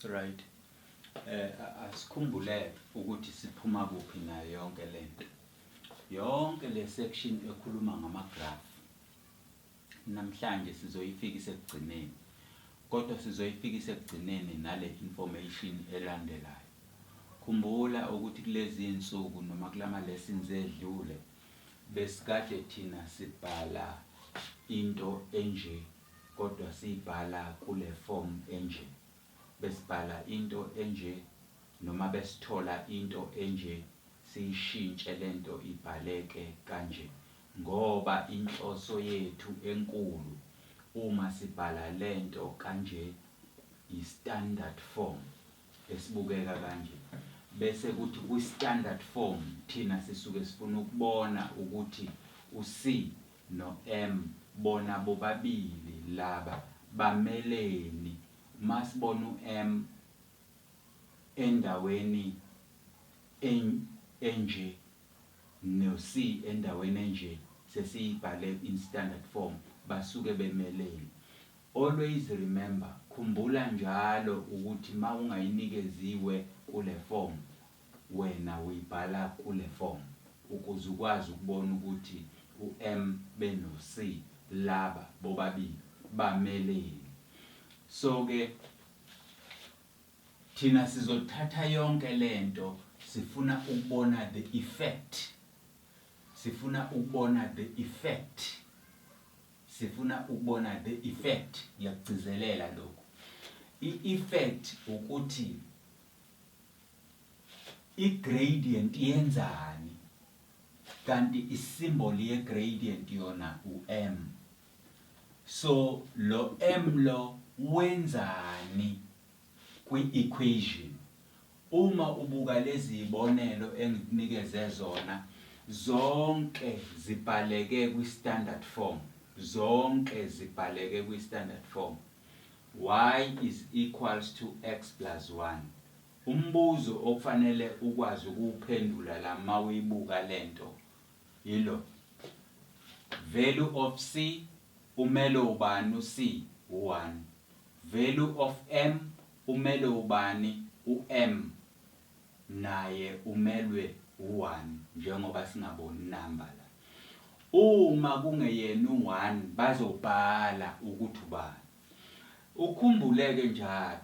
Right. Asikhumbule ukuthi siphuma kuphi nayo yonke lento. Yonke le section ekhuluma ngama graph namhlanje sizoyifikisa ekugcineni. Kodwa sizoyifikisa ekugcineni nale information elandelayo. Khumbula ukuthi kulezi insuku noma kulama lessons edlule besikade thina sibhala into enje kodwa siyibhala kule form enje. Besibhala into enje noma besithola into enje siyishintshe lento ibhaleke kanje ngoba inhloso yethu enkulu uma sibhala lento kanje yi-standard form esibukeka kanje bese kuthi kwi-standard form thina sisuke sifuna ukubona ukuthi u-C no-M bona bobabili laba bameleni uma sibona u-M endaweni enje no-C endaweni enje sesiyibhale in standard form basuke bemeleni. Always remember, khumbula njalo ukuthi uma ungayinikeziwe kule form wena uyibhala kule form ukuze ukwazi ukubona ukuthi u-M beno-C laba bobabili bameleni. So ke thina sizothatha yonke lento, sifuna ukubona the effect, sifuna ukubona the effect, sifuna ukubona the effect. Ngiyakugcizelela lokhu, i-effect ukuthi i-gradient yenzani, kanti i-symbol ye-gradient yona u-m. So lo m lo wenzani kwi-equation? Uma ubuka lezi zibonelo engikunikeze zona, zonke zibhaleke kwi-standard form, zonke zibhaleke kwi-standard form, y is equals to x plus 1. Umbuzo okufanele ukwazi ukuwuphendula la mawuyibuka lento yilo: value of c umele ubani? U-c u-1. Value of m umele ubani? U-m naye umelwe u-1 njengoba singaboni number la. Uma kungeyena u-1 bazobhala ukuthi ubani. Ukhumbuleke njalo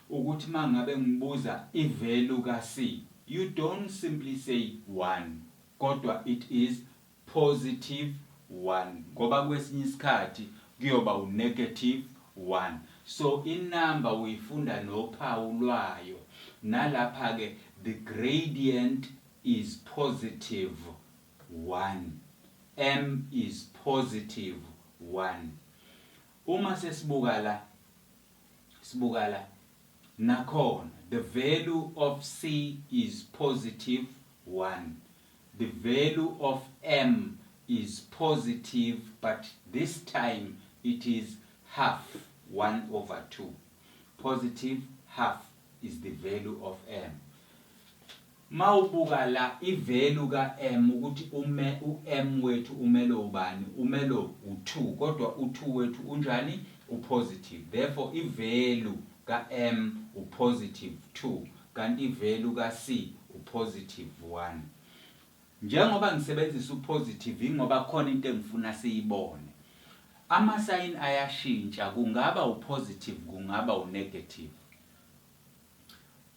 ukuthi mangabe ngibuza i-value ka-c, you don't simply say 1, kodwa it is positive 1, ngoba kwesinye isikhathi kuyoba u-negative 1. So inamba uyifunda nophawu lwayo. Nalapha ke the gradient is positive 1, m is positive 1. Uma sesibuka la, sibuka la nakhona, the value of c is positive 1, the value of m is positive, but this time it is half, 1 over 2. Positive half is the value of m. Mawubuka la i-value ka-m ukuthi ume u-m wethu umele ubani? Umele u-2, kodwa u-2 wethu unjani? U-positive. Therefore i-value ka-m u-positive 2, kanti i-value ka-c u-positive 1. Njengoba ngisebenzisa u-positive ingoba khona into engifuna siyibone. Amasayini ayashintsha, kungaba u-positive, kungaba u-negative.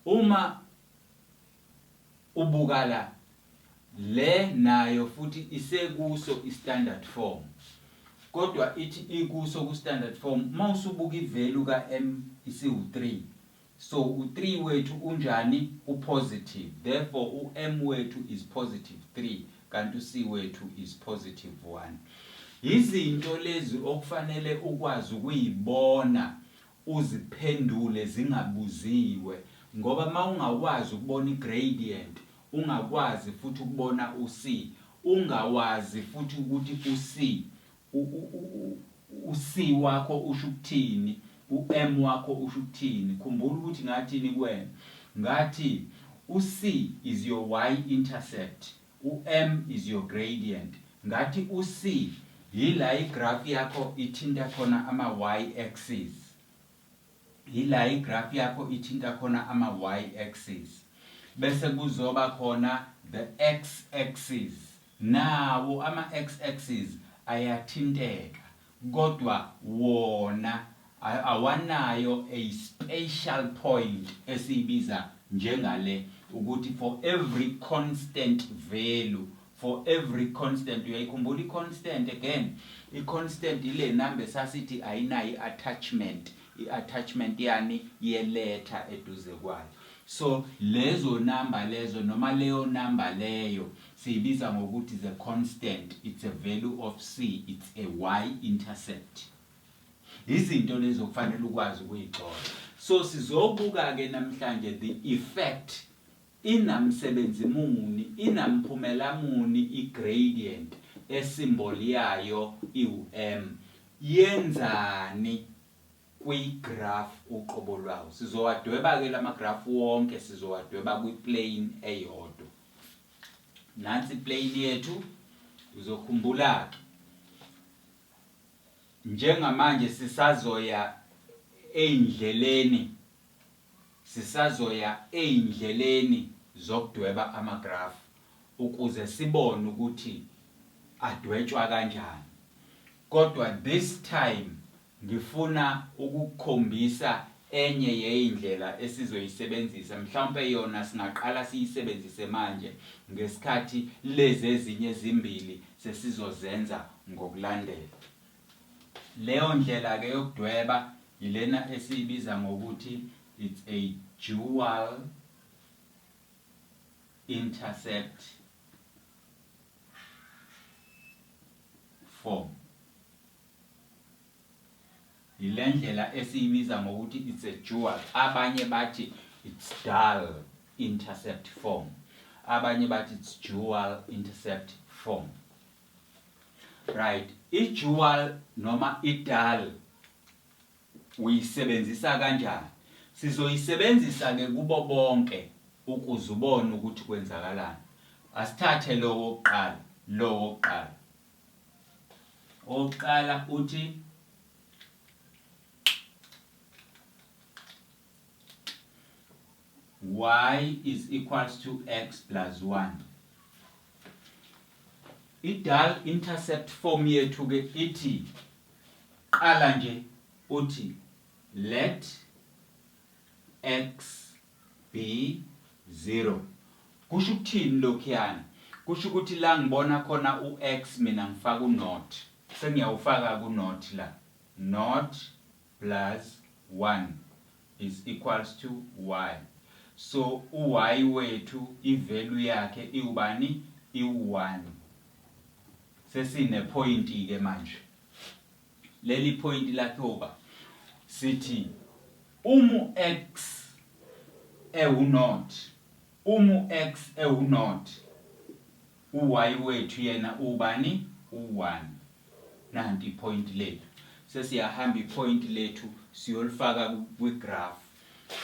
Uma ubuka la, le nayo futhi isekuso i-standard form, kodwa ithi ikuso ku-standard form mawusubuka i-value ka-m isiwu-3. So u-3 wethu unjani? U-positive. Therefore u-m wethu is positive 3, kanti u-c wethu is positive 1. Izinto lezi okufanele ukwazi ukuyibona uziphendule zingabuziwe, ngoba mawungakwazi ukubona i-gradient, ungakwazi futhi ukubona u-c, ungawazi futhi ukuthi u-c u-c wakho usho ukuthini, u-m wakho usho ukuthini. Khumbula ukuthi ngathini kuwena? Ngathi u-c is your y intercept, u-m is your gradient. Ngathi u-c yila i-graph yakho ithinta khona ama-y axis. Ila igraph yakho ithinta khona ama-y axis. Bese kuzoba khona the x axis. Nawo ama-x axis ayathinteka kodwa wona awanayo a special point esiyibiza njengale ukuthi for every constant value, for every constant. Uyayikhumbula i-constant again? I-constant ile number sasithi ayinayo i-attachment, i-attachment yani ye-letter eduze kwayo. So lezo number lezo noma leyo number leyo siyibiza ngokuthi the constant, it's a value of c, it's a y intercept. Izinto lezo kufanele ukwazi ukuyigxola. So sizobuka ke namhlanje the effect, inamsebenzi muni, inamphumela muni i-gradient esymbol yayo iwu-m, yenzani kwi-graph uqobo lwawo. Sizowadweba ke lama graph wonke, sizowadweba kwi-plane eyodwa. Nansi plane yethu. Uzokhumbula ke njengamanje sisazoya ey'ndleleni, sisazoya ey'ndleleni zokudweba ama-graph ukuze sibone ukuthi adwetshwa kanjani. Kodwa this time ngifuna ukukukhombisa enye yey'ndlela esizoyisebenzisa. Mhlawumpe yona singaqala siyisebenzise manje ngesikhathi lezi ezinye ezimbili sesizozenza ngokulandela. Leyo ndlela ke yokudweba yilena esiyibiza ngokuthi it's a dual intercept form. Yile ndlela esiyibiza ngokuthi it's a dual. Abanye bathi it's dual intercept form, abanye bathi it's dual intercept form. Right, i-dual noma i-dual uyisebenzisa kanjani? Sizoyisebenzisa ke kubo bonke ukuze ubone ukuthi kwenzakalani. Asithathe lo wokuqala, lo wokuqala. Owokuqala uthi y is equals to x plus 1. I-dual intercept form yethu ke ithi, qala nje uthi let x be 0. Kusho ukuthini lokhuyana? Kusho ukuthi la ngibona khona u-x mina ngifaka u-not. Sengiyawufaka ku-not la. Not plus 1 is equals to y. So u-y wethu i-value yakhe iwubani? Iwu-1. Sesine point ke manje. Leli point lakhe uba sithi umu x ewu-not, umu x ewu-not, u-y wethu yena ubani? U-1. Nanti ipoint lethu. Sesiyahamba ipoint lethu siyolifaka kwi-graph.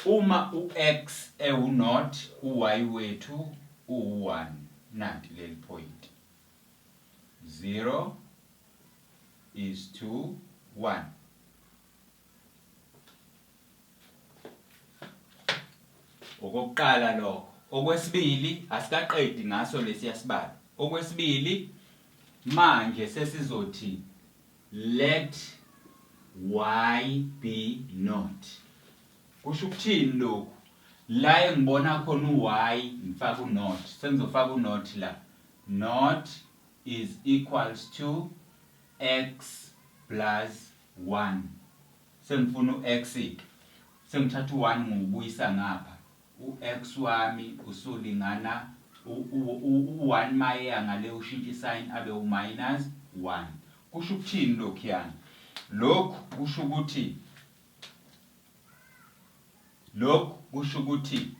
Uma u-x ewu-not, u-y wethu u-1. Nanti leli point. 0 is to 1. Okokuqala lokho. Okwesibili, asikaqedi ngaso lesiya sibalo. Okwesibili manje sesizothi let y be not. Kusho ukuthini lokhu? La engibona khona u-y ngifaka u-not. Sengizofaka u-not la. Not is equals to x plus 1. Sengifuna u-x ke. Sengithatha u-1 ngiwubuyisa ngapha. U-x wami usulingana u-1 mayeya ngale ushintsha isign abe u-minus 1. Kusho ukuthini lokhuyana? Lokhu kusho ukuthi, lokhu kusho ukuthi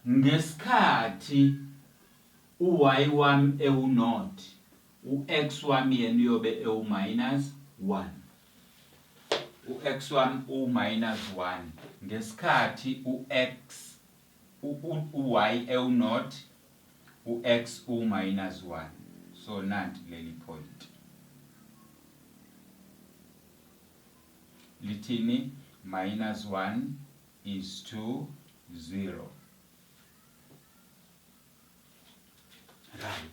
ngesikhathi u-y wami ewu-not, u-x wami yena uyobe ewu-minus 1. U-x wami u-minus 1 ngesikhathi u-x u-y ewu-not, u-x u-minus 1. So nanti leli point. Lithini? Minus 1 is to 0. Right.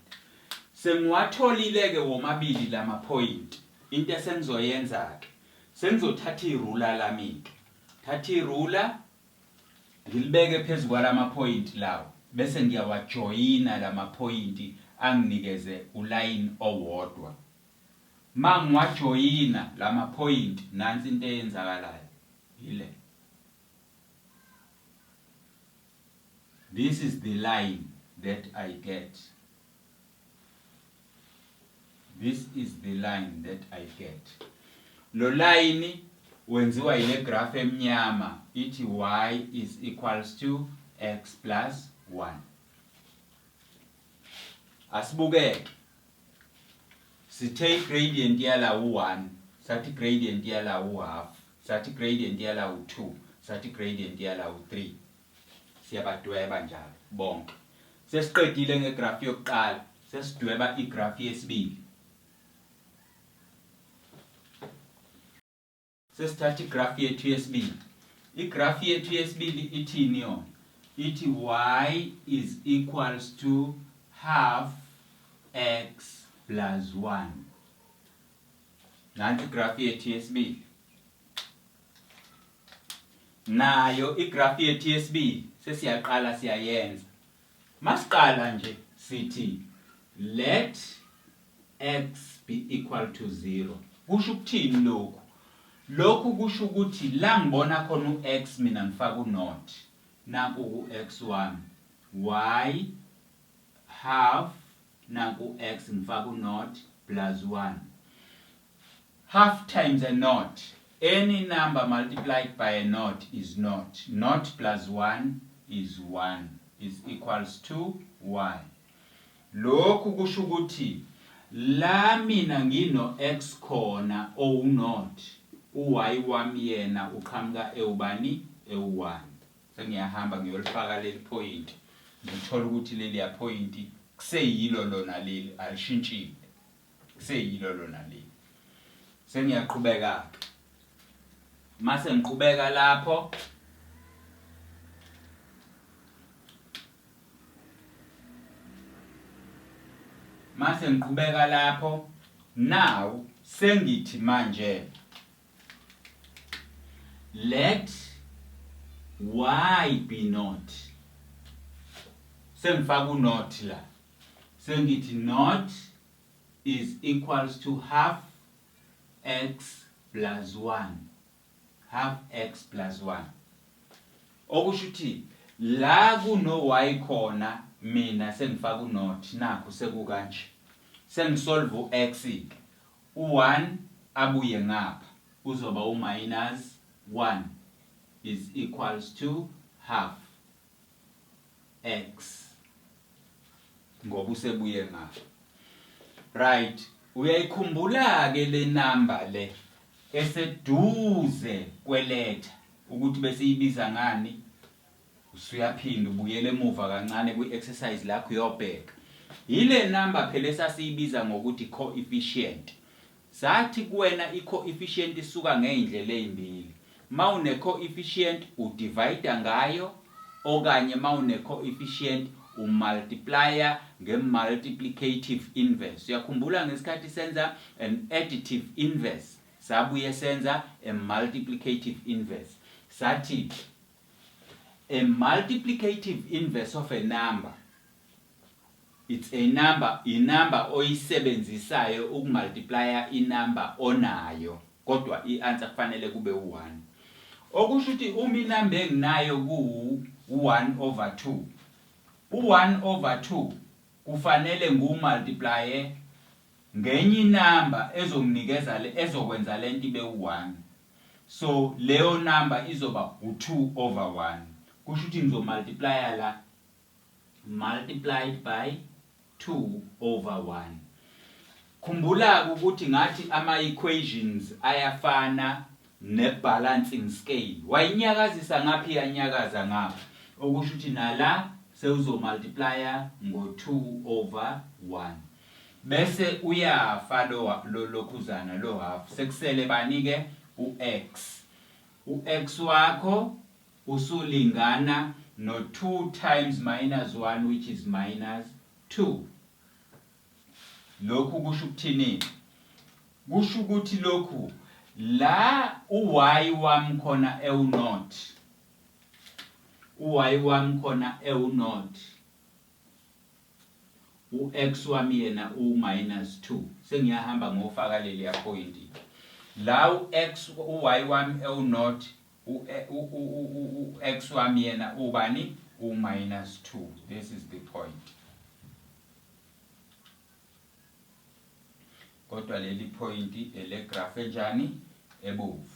Sengiwatholile ke womabili lama point. Into esengizoyenza ke sengizothatha irula lami ke. Thatha irula ngilibeke phezu kwalama point lawo bese ngiyawajoyina lama point anginikeze uline owodwa. Mangiwajoyina lama point nansi into eyenzakalayo yile. This is the line that I get. This is the line that I get. Lo line wenziwa yile graph emnyama ithi y is equals to x plus 1. Asibukeke. Sithe gradient yala u1, sathi gradient yala u-half, sathi gradient yala u2, sathi gradient yala u3. Siyabadweba njalo bonke. Sesiqedile ngegraph yokuqala, sesidweba igraph yesibili. Sesithatha igraph yethu yesibili. Igraph yethu yesibili ithini yona? Ithi y is equals to half x plus 1. Nansi igraph yethu yesibili. Nayo igraph yethu yesibili sesiyaqala siyayenza. Masiqala nje sithi let x be equal to 0. Kusho ukuthini lokhu? Lokhu kusho ukuthi la ngibona khona u-x mina ngifaka u-naught. Nanku u-x wami. Y half nanku x ngifaka u-naught plus 1. Half times a naught. Any number multiplied by a naught is naught. Naught plus 1 is 1 is equals to y. Lokhu kusho ukuthi la mina ngino x khona owu-naught, u-y wami yena uqhamuka ewubani? Ewu-1. Sengiyahamba ngiyolifaka leli point. Ngithola ukuthi leliya point kuseyilo lona leli, alishintshile. Kuseyilo lona leli. Sengiyaqhubeka ke. Mase ngiqhubeka lapho mase ngiqhubeka lapho now sengithi manje let y be naught. Sengifaka u-naught la. Sengithi naught is equals to half x plus 1. Half x plus 1. Okusho ukuthi la kuno y khona mina sengifaka u-naught, nakho sekukanje. Sengisolve u-x ke. U1 abuye ngapha uzoba u-minus 1 is equals to half x ngoba usebuye ngapha. Right, uyayikhumbula ke le number le eseduze kweletha ukuthi besiyibiza ngani? Usuyaphinda ubuyele emuva kancane kwi-exercise lakho uyobheka. Yile number phela esasiyibiza ngokuthi coefficient. Sathi kuwena i-coefficient isuka ngey'ndlela ey'mbili. Mawune coefficient udivide ngayo, okanye mawune coefficient umultiplya nge-multiplicative inverse. Uyakhumbula ngesikhathi senza an additive inverse, sabuye senza a multiplicative inverse. Sathi a multiplicative inverse of a number, it's a number, i-number oyisebenzisayo ukumultiplya i-number onayo, kodwa i-answer kufanele kube u-1. Okusho ukuthi uma inumber enginayo ku-1 over 2, u-1 over 2 kufanele ngiwumultiplye ngenye inumber ezonginikeza le ezokwenza lento ibe u-1. So leyo number izoba u-2 over 1. Kusho ukuthi ngizomultiplya la, multiplied by 2 over 1. Khumbula ukuthi ngathi ama equations ayafana ne balancing scale. Wayinyakazisa ngaphi, yanyakaza ngapha. Okusho ukuthi nala sewuzomultiplya ngo 2 over 1. Bese uyafa lo lokhuzana lo half. Sekusele bani ke? uX. uX wakho usulingana no-2 times minus 1 which is minus 2. Lokhu kusho ukuthini? Kusho ukuthi lokhu la u-y wami khona ewu-not, u-y wami khona ewu-not, u-x wami yena u-minus 2. Sengiyahamba ngofaka leliya point la u-x, u-y wami ewu-not, u-x wami yena ubani? U-minus 2. This is the point. Kodwa leli point ele graph enjani? Ebomvu.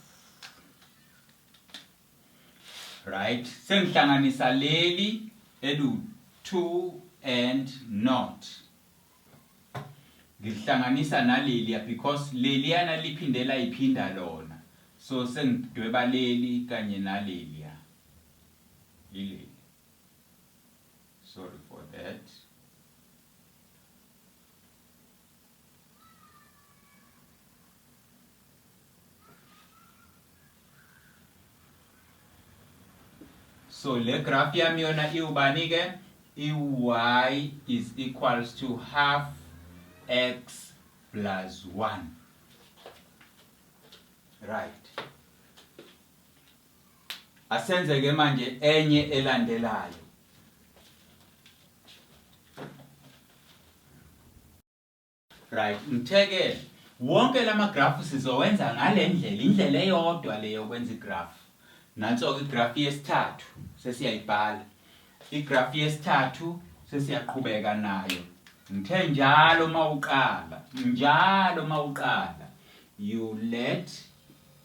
Right, sengihlanganisa leli elu 2 and not, ngihlanganisa naleliya because leliyana liphindela iphinda lona, so sengidweba leli kanye naleliya, ileli. Sorry for that. So le graph yami yona iwubani ke? I-y is equals to half x plus 1. Right, asenze ke manje enye elandelayo. Right, ngitheke wonke lama graph sizowenza ngalendlela, indlela eyodwa le yokwenza igraph. Nanso ke igraph yesithathu sesiyayibhala. Igraph yesithathu sesiyaqhubeka nayo. Ngithe njalo mawuqala, njalo mawuqala you let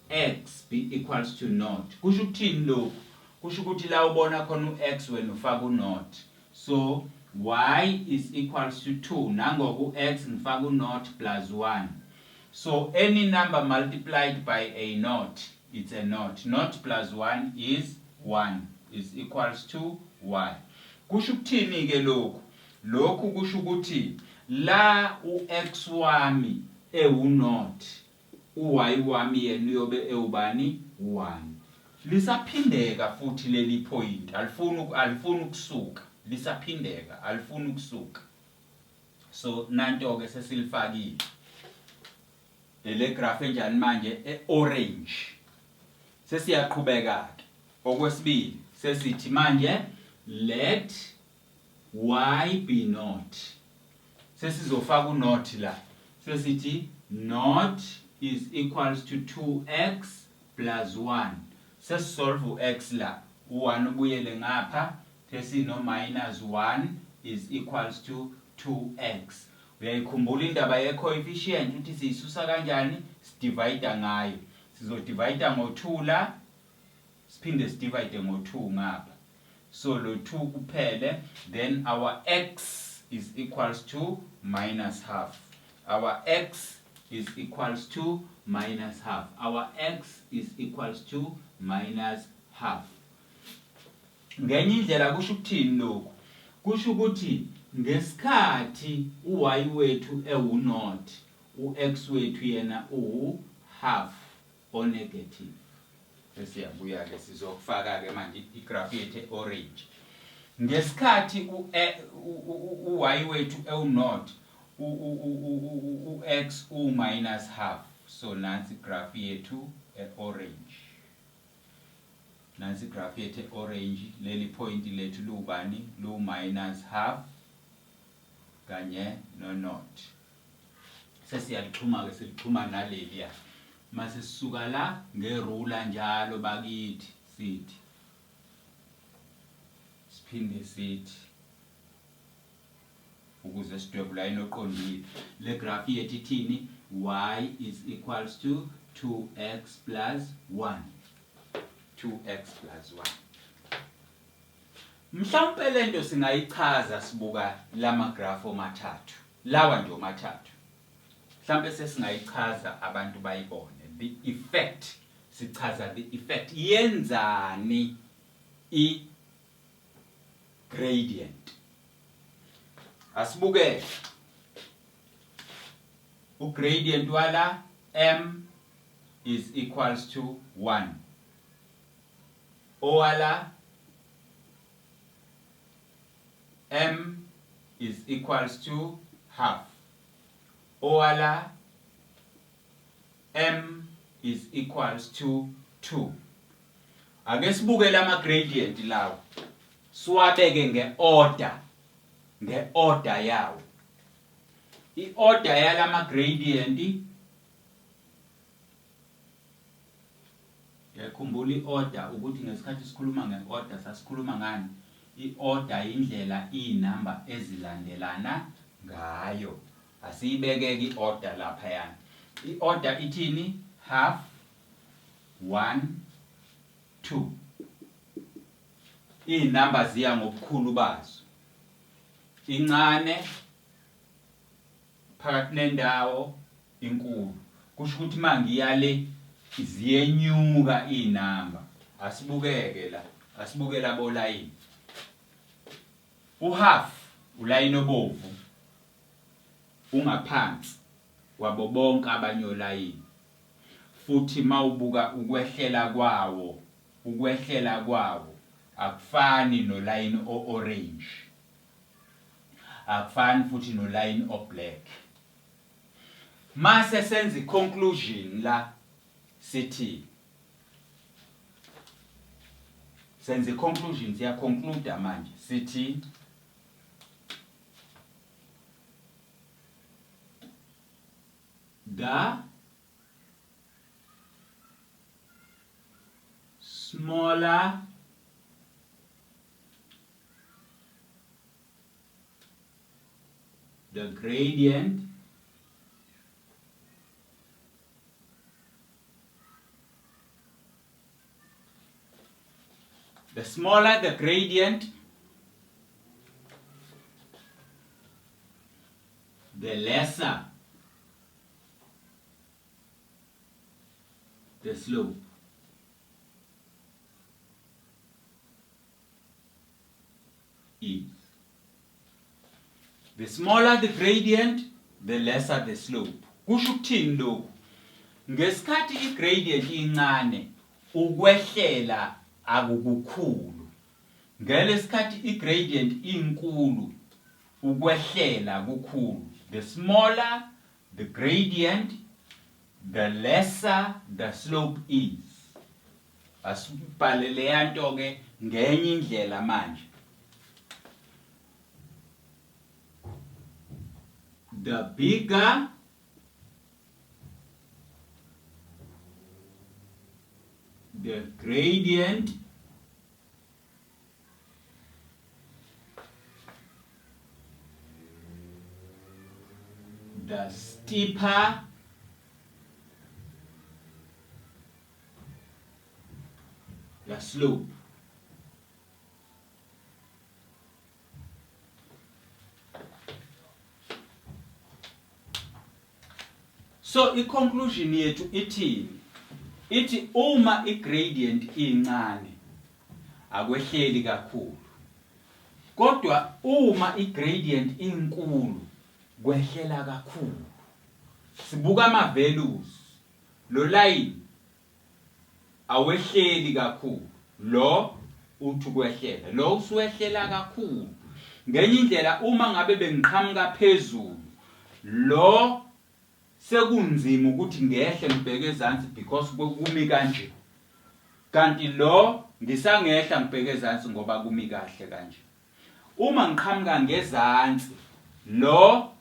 x be equals to not. Kusho ukuthini lokhu? Kusho ukuthi la ubona khona u-x wena ufaka u-not. So y is equals to 2, nangoku x ngifaka u-not plus 1. So any number multiplied by a not, it's a not. Not plus 1 is 1, is equals to y. Kusho ukuthini ke lokhu? Lokhu kusho ukuthi la u-x wami ewu-not, u-y wami yena uyobe ewubani? 1. Lisaphindeka futhi leli point, alifuni ukusuka, lisaphindeka, alifuni ukusuka. So nanto ke sesilifakile le graph enjani manje? E-orange. Sesiyaqhubeka ke okwesibili, sesithi manje let y be not. Sesizofaka u-not la, sesithi not is equals to 2x plus 1. Sesisolve u-x la, u-1 ubuyele ngapha, sesino minus 1 is equals to 2x. Uyayikhumbula indaba ye-coefficient ukuthi siyisusa kanjani? Sidivide ngayo. Sizodivide ngo-2 la, siphinde sidivide ngo-2 ngapha, so lo 2 kuphele. Then our x is equals to minus half. Our x is equals to minus half. Our x is equals to minus half. Ngenye indlela kusho ukuthini lokhu? Kusho ukuthi ngesikhathi u-y wethu ewu-not, u-x wethu yena uwu-half o-negative. Sesiyabuya ke, sizokufaka ke manje igraph yethu e-orange. Ngesikhathi u-y wethu ewu-not, u-x u-minus half. So nansi igraph yethu e-orange, nansi igraph yethu e-orange. Leli point lethu liwubani? Liwu-minus half kanye no-not. Sesiyalixhuma ke, silixhuma naleliya. Mase sisuka la ngerula njalo bakithi, sithi siphinde sithi ukuze sidwebe ulayini oqondile. Le graph yethu ithini? Y is equals to 2x plus 1, 2x plus 1. Mhlawumpe lento singayichaza sibuka lama graph omathathu lawa nje omathathu. Mhlawumbe sesingayichaza abantu bayibone the effect. Sichaza the effect yenzani i gradient. Asibuke u-gradient wala m is equals to 1. Owala m is equals to half. Owala m is equals to 2. Ake sibuke lama gradient lawo. Siwabeke ngeorder, ngeorder yawo. I-order yalama gradient, Uyayikhumbula i-order ukuthi ngesikhathi sikhuluma nge-order sasikhuluma ngani? I-order indlela iy'namba ezilandelana ngayo. Asiyibekeke i-order laphayana. I-order ithini? Half, 1, 2. Iy'namba ziya ngobukhulu bazo. Incane, phakathi nendawo, inkulu. Kusho ukuthi uma ngiya le ziyenyuka iy'namba. Asibukeke la, asibuke labo layini. Uhalf ulayini obovu ungaphansi kwabo bonke abanye olayini. Futhi mawubuka ukwehlela kwawo, ukwehlela kwawo akufani nolayini o-orange. Akufani futhi nolayini o-black. Mase senza i-conclusion la sithi senza i-conclusion, siya-conclude manje sithi the smaller the gradient the smaller the gradient, the lesser the slope. Is. The smaller the gradient, the lesser the slope. Kusho ukuthini lokhu? Ngesikhathi i-gradient incane, ukwehlela akukukhulu. Ngelesikhathi i-gradient inkulu, ukwehlela kukhulu. The smaller the gradient, the lesser the slope is. Asibhale leya nto ke ngenye indlela manje. The bigger the gradient, the steeper the slope. So i-conclusion yethu ithini? Ithi uma i-gradient incane akwehleli kakhulu. Kodwa uma i-gradient inkulu kwehlela kakhulu. Sibuka ama values. Lo line awehleli kakhulu. Lo uthi ukwehlela. Lo usuwehlela kakhulu. Ngenye indlela uma ngabe bengiqhamuka phezulu lo sekunzima ukuthi ngehle ngibheke ezansi because kumi kanje. Kanti lo ngisangehla ngibheke ezansi ngoba kumi kahle kanje. Uma ngiqhamuka ngezansi lo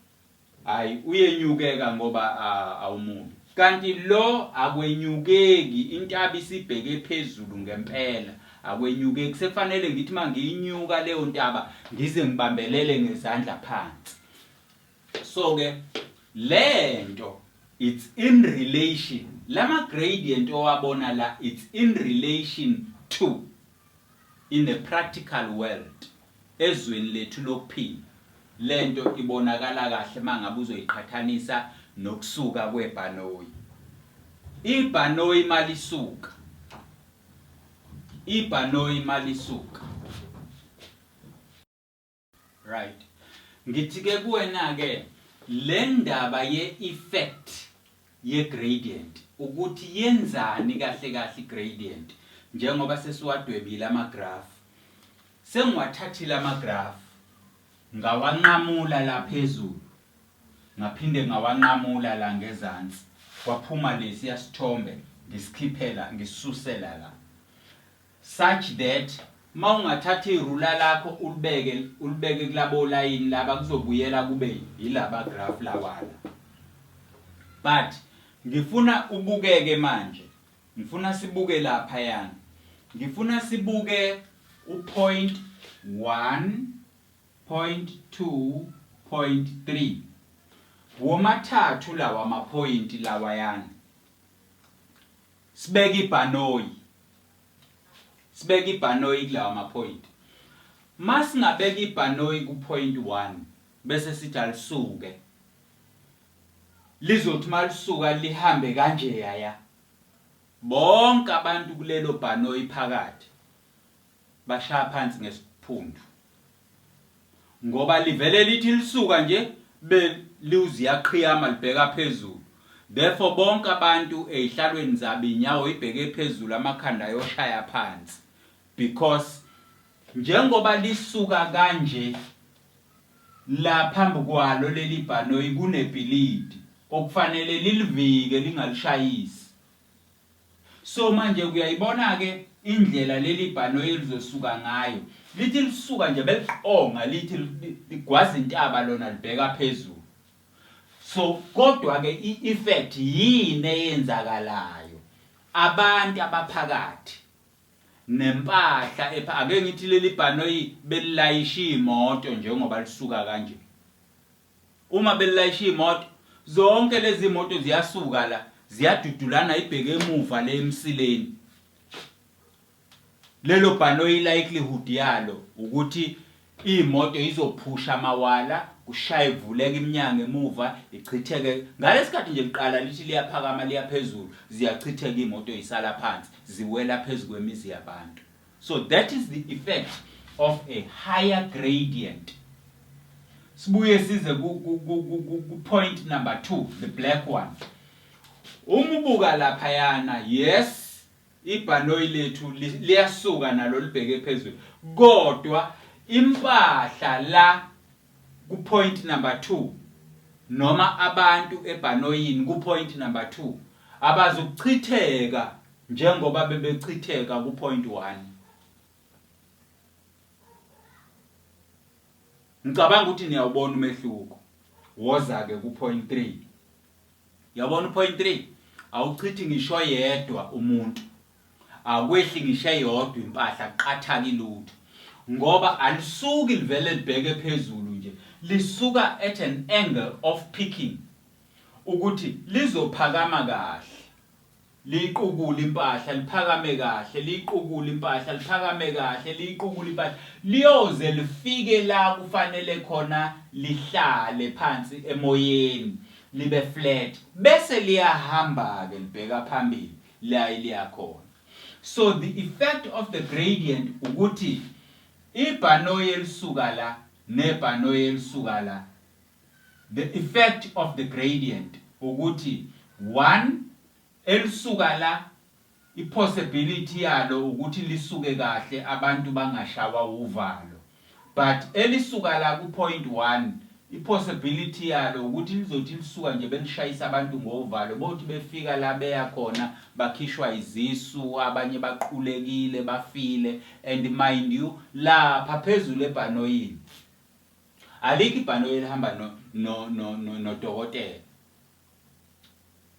hayi uyenyukeka ngoba awumubi. Kanti lo akwenyukeki, intaba isibheke phezulu ngempela. Akwenyukeki, sekufanele ngithi mangiyinyuka leyo ntaba ngize ngibambelele ngezandla phansi. So ke lento it's in relation, lama gradient owabona la it's in relation to in the practical world, ezweni lethu lokuphila. Lento ibonakala kahle mangabe uzoyiqhathanisa nokusuka kwebhanoyi. Ibhanoyi malisuka, ibhanoyi malisuka. Right. Ngithi ke kuwena ke le ndaba ye effect ye gradient ukuthi yenzani kahle kahle gradient. Njengoba sesiwadwebile ama-graph, sengiwathathile ama-graph ngawanqamula la phezulu, ngaphinde ngawanqamula la ngezansi, kwaphuma lesiya sithombe ngisikhiphela ngisisusela la, such that mawungathatha irula lakho ulibeke kulabo layini laba, kuzobuyela kube yilaba graph lawana. But ngifuna ubukeke manje, ngifuna sibuke lapha yana, ngifuna sibuke u-point 1, point 2, point 3, womathathu lawa amaphoyinti lawayana. Sibeke ibhanoyi, sibeke ibhanoyi kulawa maphoyinti. Masingabeka ibhanoyi ku point 1 bese sithi alisuke, lizothi malisuka lihambe kanje yaya, bonke abantu kulelo bhanoyi phakathi bashaya phansi ngesiphundu, ngoba livele lithi lisuka nje beliwuziyaqhiyama libheka phezulu. Therefore bonke abantu ezihlalweni zabo, inyawo ibheke phezulu, amakhanda ayoshaya phansi, because njengoba lisuka kanje, la phambi kwalo leli bhanoyi kunebhilidi okufanele lilivike lingalishayisi. So manje uyayibona ke indlela leli bhanoyi elizosuka ngayo. Lithi lisuka nje beliqonga, lithi ligwaza intaba, lona libheka phezulu. So kodwa ke i-effect yini eyenzakalayo? Abantu abaphakathi nempahla epha, ake ngithi leli bhanoyi belilayisha imoto, njengoba lisuka kanje, uma belilayisha imoto, zonke lezi moto ziyasuka la, ziyadudulana ibheke emuva le emsileni. Lelo bhanoyi, likelihood yalo ukuthi imoto izophusha amawala, kushaye kuvuleka iminyango emuva, ichitheke ngalesikhathi nje liqala lithi liyaphakama liyaphezulu, ziyachitheka imoto, isala phansi, ziwela phezulu kwemizi yabantu. So that is the effect of a higher gradient. Sibuye size ku point number 2, the black one. Uma ubuka laphayana, yes, ibhanoyi lethu liyasuka nalo libheke phezulu, kodwa impahla la ku point number 2 noma abantu ebhanoyini ku point number 2 abazukuchitheka njengoba bebechitheka ku point 1. Ngicabanga ukuthi niyawubona umehluko. Woza ke ku point 3. Yabona, u-point 3 awuchithi ngisho yedwa umuntu, akwehli ngisho eyodwa impahla, kuqathaka ilutho, ngoba alisuki livele libheke phezulu nje, lisuka at an angle of picking ukuthi lizophakama kahle, liyiqukule impahla, liphakame kahle, liyiqukule impahla, liphakame kahle, liyiqukule impahla, liyoze lifike la kufanele khona lihlale phansi emoyeni, libe flat, bese liyahamba ke libheka phambili la liyakhona. So the effect of the gradient ukuthi ibhanoyi elisuka la nebhanoyi elisuka la, the effect of the gradient ukuthi one, elisuka la, ipossibility yalo ukuthi lisuke kahle, abantu bangashawa uvalo, but elisuka la ku point 1, ipossibility yalo ukuthi lizothi lisuka nje belishayisa abantu ngovalo, bothi befika la beya khona bakhishwa izisu, abanye baqulekile, bafile. And mind you, lapha phezulu ebhanoyini alikho ibhanoyi elihamba no nodokotela.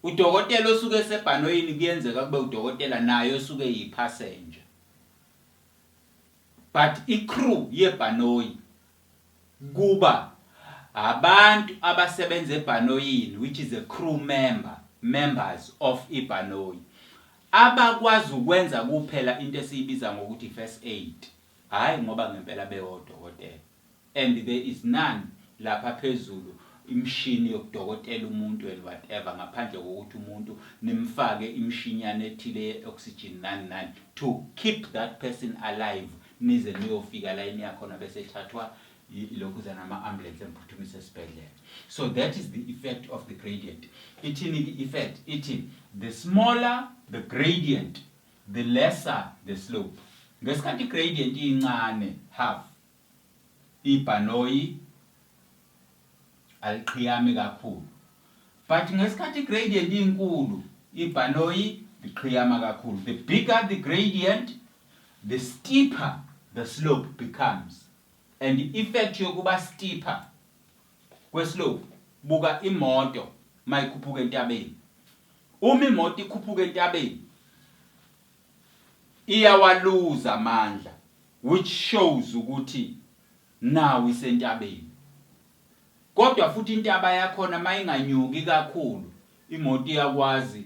Udokotela osuke esebhanoyini kuyenzeka kube udokotela naye osuke eyipassenger, but icrew yebhanoyi kuba abantu abasebenza ebhanoyini, which is a crew member, members of ibhanoyi, abakwazi ukwenza kuphela into esiyibiza ngokuthi first aid, hayi ngoba ngempela bewodokotela. And there is none lapha phezulu imishini yokudokotela umuntu and whatever, ngaphandle kokuthi umuntu nimfake imishinyana ethile ye-oxygen nani nani to keep that person alive nize niyofika la eniyakhona, bese ethathwa lokhuza nama-ambulance emphuthumisa esibhedlela. So that is the effect of the gradient. Ithini i-effect? Ithi the smaller the gradient, the lesser the slope. Ngesikhathi igradient iyincane, half, ibhanoyi aliqhiyami kakhulu. But ngesikhathi igradient iyinkulu, ibhanoyi liqhiyama kakhulu. The bigger the gradient, the steeper the slope becomes. And i-effect yokuba steeper kweslope, buka imoto mayikhuphuka entabeni. Uma imoto ikhuphuka entabeni, iyawaluza amandla, which shows ukuthi nawu isentabeni. Kodwa futhi intaba yakhona mayinganyuki kakhulu, imoto iyakwazi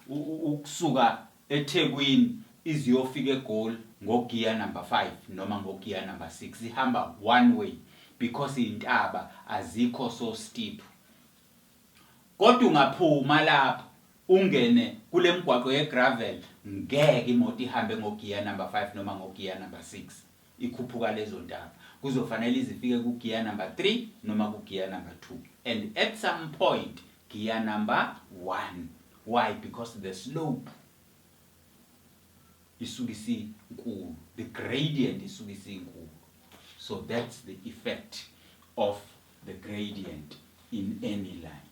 ukusuka eThekwini iziyofika eGoli ngogiya number 5 noma ngogiya number 6, ihamba one way because intaba azikho so steep. Kodwa ungaphuma lapho ungene kule migwaqo ye-gravel, ngeke imoto ihambe ngogiya number 5 noma ngogiya number 6 ikhuphuka lezo ntaba. Kuzofanele izifike kugiya number 3 noma kugiya number 2, and at some point gear number 1. Why? Because the slope isuke isinkulu, the gradient isuke isinkulu. So that's the effect of the gradient in any line.